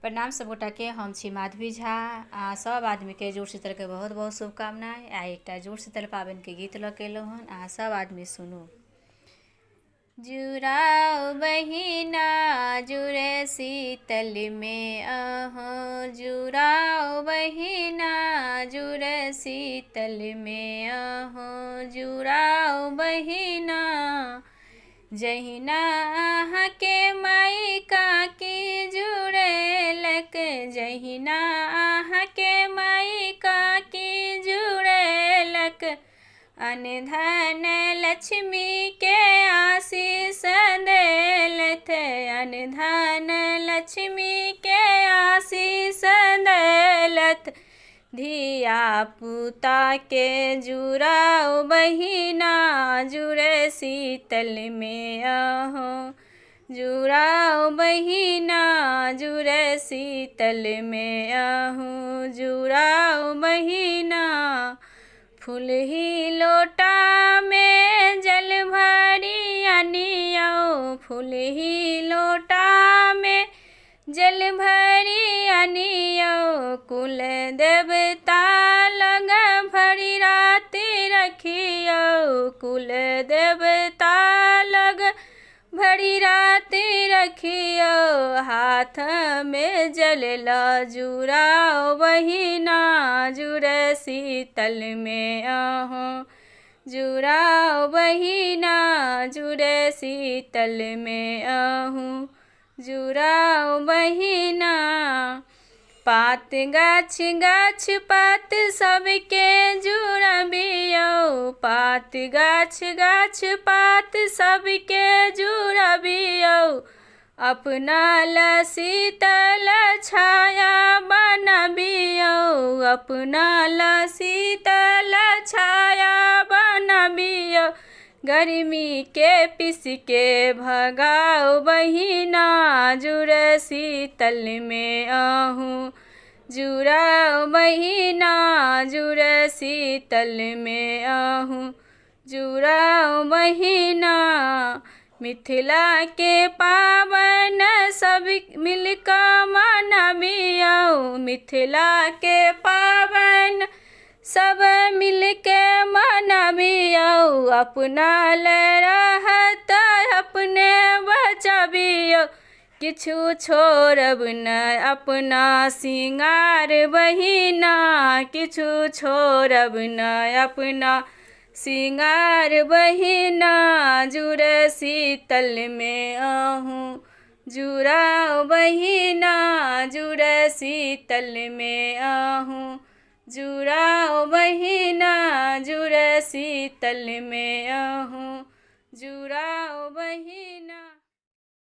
प्रणाम सबगोटाके, हम छी माधवी झा। अहाँ सब आदमीके जुड़ शीतलके बहुत बहुत शुभकामना। आइ एकटा जुड़ शीतल पाबनिके गीत लऽ के एलहुँ हन, अहाँ सब आदमी सुनू। जुड़ाओ बहिना जुड़े शीतल में अहो, जुड़ाओ बहिना जुड़े शीतल में अहो, जुड़ाओ बहिना। जहिना अहाँके माइ काकी जुड़ेलक, जहिना अहाँके माइ काकी जुड़ेलक, अनधन लक्ष्मीके आशीष देलथि, अनधन लक्ष्मीके आशीष देलथि। धिया पुताके जुड़ाओ बहिना जुड़े शीतल में अहो, जुड़ाओ बहिना जुड़े शीतल में अहो, जुड़ाओ बहिना। फुलही लोटामे जल भरि अनियौ, फुलही लोटामे जल भरि अनियौ, कुल देवता लग भरि राति रखियौ, कुल देवता लग भरि राति रखियौ, हाथमे जल लऽ जुड़ाओ बहिना जुड़े शीतल में अहो, जुड़ाओ बहिना जुड़े शीतल में अहूँ, जुड़ाओ बहिना। पात गाछ गाछ पात सबके जुड़बियौ, पात गाछ गाछ पात सबके जुड़बियौ, अपना लए शीतल छाया बनबियौ, अपना लए शीतल छाया बनबियौ, गर्मीके पिसके भगाउ बहिना जुड़े शीतल में अहूँ, जुड़ाउ बहिना जुड़े शीतल में अहूँ, जुड़ाउ बहिना। मिथिलाके पाबनि सब मिलकऽ मनबियौ, मिथिलाके पाबनि सब मिलके मनबियौ, अपना लए रहत अपने बचबियौ, किछु छोड़ब नहि अपना सिंगार बहिना, किछु छोड़ब नहि अपना सिंगार बहिना, जुड़े शीतल में अहूँ, जुड़ाओ बहिना जुड़े शीतल में अहूँ, जुड़ाओ बहिना जुड़े शीतल में अहूँ, जुड़ाओ बहिना।